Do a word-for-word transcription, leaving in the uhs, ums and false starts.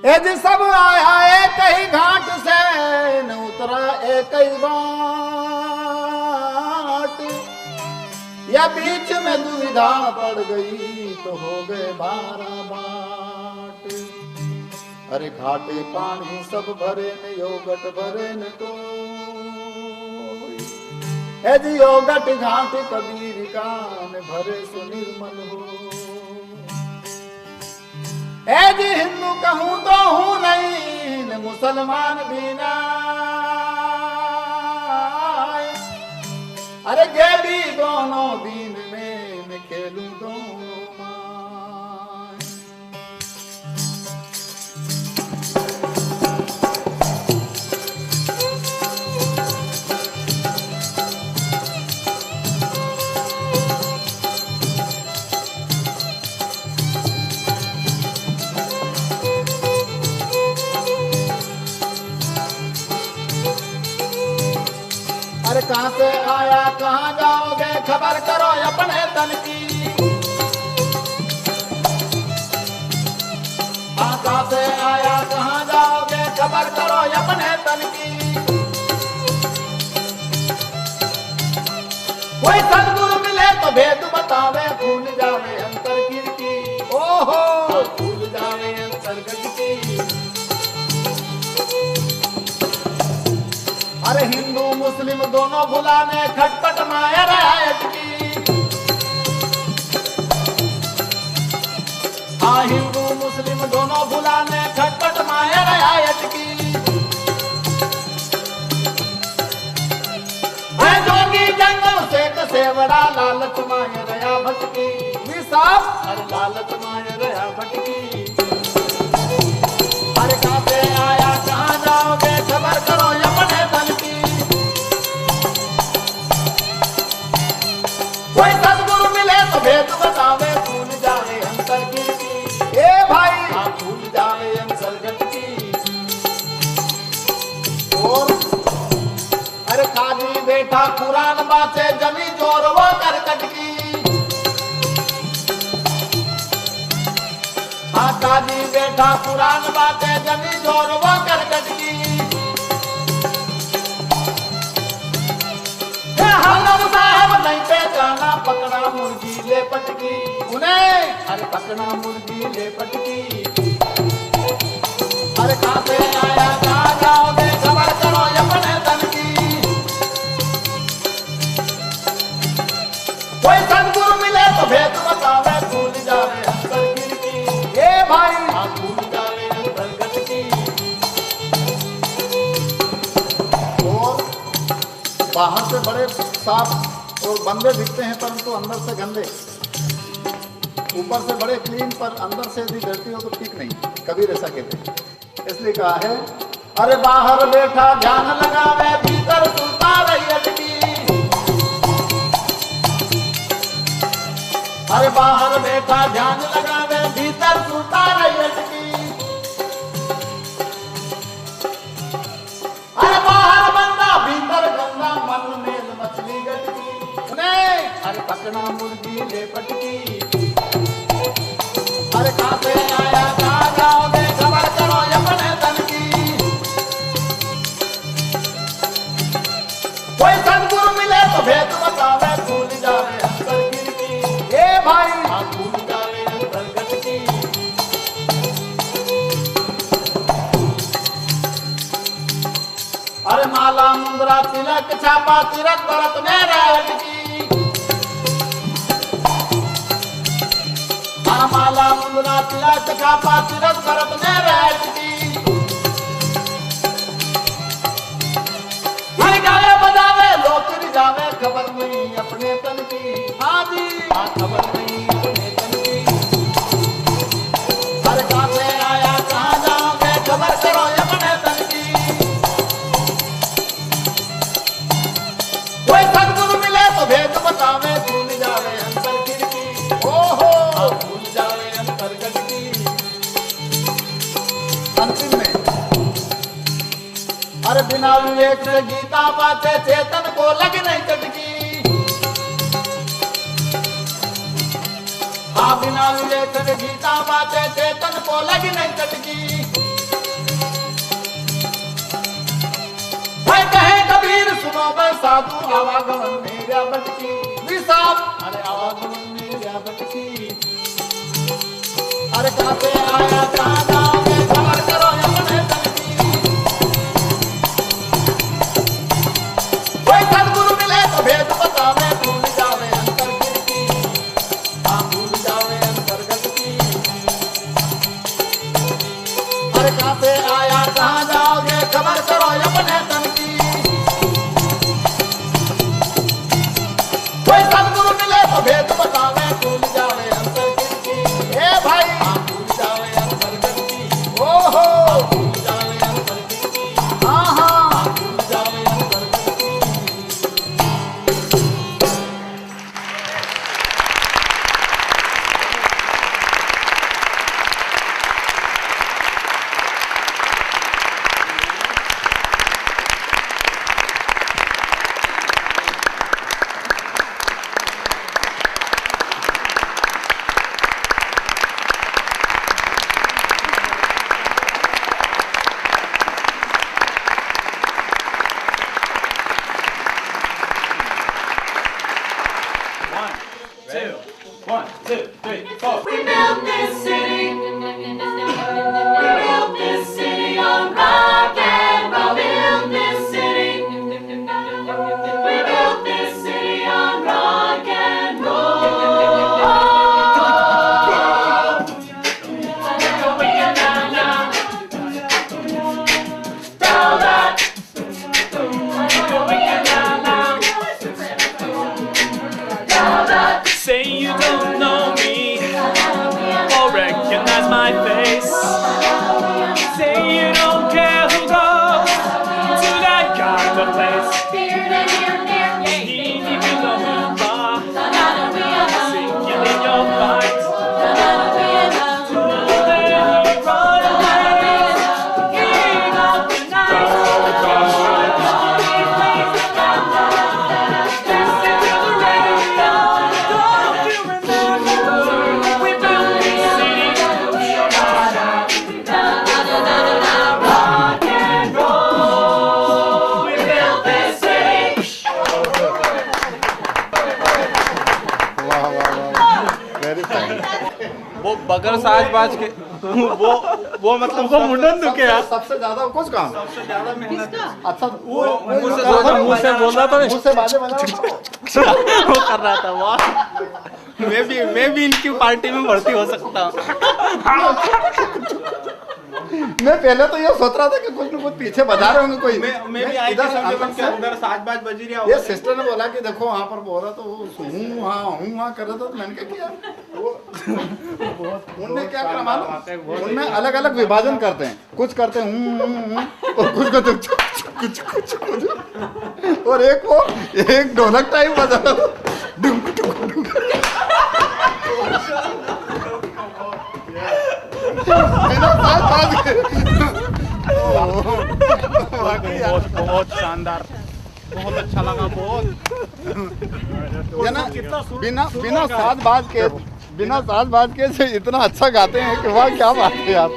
ए जी सब आया एक ही घाट से, न उतरा एक ही बाट। या बीच में दुविधा पड़ गई, तो हो गए बारह बाट। अरे घाटे पाणी सब भरे न, यो गट भरे न कोई। ए जी यो गट घाट कबीर का, न भरे सो निर्मल हो। ए जी हिंदू कहूँ तो हूँ नहीं, न मुसलमान भी ना। अरे जे भी दोनों दीन में, मैं खेलूं दोनों माय। अरे कहाँ से आया, कहाँ जाओगे, खबर करो अपने तन की। हाँ, कहाँ से आया, कहाँ जाओगे, खबर करो अपने तन की। कोई सतगुरु मिले तो भेद बतावे, खुल जावे अंतर खिड़की। ओहो, खुल जावे अंतर खिड़की। अरे हिंदू मुस्लिम दोनों भुलाने, खटपट माया रे अटकी। हाँ, हिंदू मुस्लिम दोनों भुलाने, खटपट माया रे अटकी। है जोगी जंगल सेठ सेवड़ा, लालच माया रे भटकी। वी साहब। अरे लालच माया रे भटकी। अरे कहाँ से आया, कहाँ जाओगे, खबर करो अपने तन की। कोई सतगुरु मिले तो भेद बतावे, खुल जावे अंतर खिड़की। ए भाई। हाँ, खुल जावे अंतर खिड़की। और अरे काजी बैठा कुरान बाचे, जमी जोर वो कर कटकी। हाँ, काजी बैठा कुरान बाचे, जमी जोर वो कर कटकी। हे हालम साहब नहीं पहचाना, पकड़ा मुर्गी ले पटकी। उन्हें अरे पकड़ा मुर्गी ले पटकी। अरे कहाँ से आया, कहाँ जाओगे, खबर करो अपने तन की। कोई सतगुरु मिले तो भेद बतावे, खुल जावे अंतर खिड़की। ए भाई। हाँ, खुल जावे अंतर खिड़की। और बाहर से बड़े साफ और बंदे दिखते हैं, परंतु अंदर से गंदे। ऊपर से बड़े क्लीन, पर अंदर से यदि डर्टी हो तो ठीक नहीं, कबीर ऐसा कहते हैं। इसलिए कहा है, अरे बाहर बैठा ध्यान लगावे, भीतर सुता रही अटकी। अरे बाहर बैठा ध्यान लगावे, भीतर सुता रही अटकी। अरे बाहर बंदा, भीतर गंदा, मन मेल मछली गटकी। सुने? अरे पकड़ा मुर्गी ले पटकी। अरे कहाँ से आया, कहाँ जाओगे, खबर करो अपने तन की। कोई सतगुरु मिले तो भेद बतावे, खुल जावे अंतर खिड़की। ए भाई। हाँ, खुल जावे अंतर खिड़की। अरे माला मुंदरा तिलक छापा, तीरथ भरत में रे अटकी। हाँ, माला मुंदरा तिलक छापा, तीरथ भरत में रे अटकी। हर गावे बजावे, लोक रिझावे, खबर नहीं अपने तन की। हाँ जी। हाँ, खबर नहीं अपने तन की। अरे कहाँ से आया, कहाँ जाओगे, खबर करो अपने तन की। कोई सतगुरु मिले तो भेद बतावे, खुल जावे अंतर खिड़की। ओहो। हाँ, खुल जावे अंतर खिड़की। अंतिम में, अरे बिना विवेक से गीता बाते, चेतन को लग नहीं चटकी। हाँ, बिना विवेक से गीता बाते, चेतन को लग नहीं चटकी। कबीर सुनो मैं साधु, आवागमन मेरा भटकी। विशाल, अरे आवागमन मेरा भटकी। अरे कहाँ से आया, कहाँ जाओगे, खबर करो अपने तन की। कोई सदगुरु मिले तो भेद बतावे, भूल जावे अंतर की। हाँ, भूल जावे अंतर्गत की। अरे कहाँ से आया, कहाँ जाओगे, खबर करो अपने तन की। कोई सदगुरु मिले तो भेद बतावे, भूल जावे अंतर्गत की। ए भाई, हाँ, भूल जावे अंतर्गत की। ओहो, हाँ, भूल जावे अंतर्गत की। हाँ, हाँ, हाँ, भूल जावे अंतर्गत की। One, two, one, two, three, four. We built this city. We built this city on rock and roll. We built this city. We built this city on rock and roll. Say you don't know me or recognize my face. Say you don't care who goes to that kind of place. Singing in your heart. वाह, वाह, वाह, वाह। Very fine। वो बगैर साज बाज के, वो, वो मतलब वो सबसे, मुंडन दुखे सबसे, यार। सबसे ज्यादा कुछ काम? सबसे ज्यादा मेहनत। किसका? अच्छा, वो, वो मुंह से, मुंह से बोल रहा था। मुंह से बाजे बजा रहा था। वो कर रहा था, वाह। मैं भी, मैं भी इनकी पार्टी में भर्ती हो सकता हूँ। मैं पहले तो ये सोच रहा था कि कुछ ना कुछ पीछे बजा रहे होंगे कोई। मैं, मैं भी नहीं, आई टी सेक्शन के अंदर साज बाज बजी रहा होगा। ये सिस्टर ने बोला कि देखो वहाँ पर बोल रहा, तो वो हूँ हाँ, हूँ हाँ कर रहा था, तो मैंने कहा कि यार वो उनमें क्या करा मालूम? उनमें अलग-अलग विभाजन करते हैं, कुछ करते हैं हूँ, हूँ, हूँ, और कुछ करते हैं चुक, चुक, चुक, चुक, चुक। और एक वो, एक ढोलक टाइप बजा रहा था। डुम, डुम, डुम। बिना साज बाज के। वाकई यार। बहुत, बहुत शानदार। बहुत अच्छा लगा, बहुत। है ना? कितना सुर, बिना, सुर बिना होगा। साज बाज के, बिना साज बाज के से इतना अच्छा गाते हैं कि वाह, क्या बात है यार।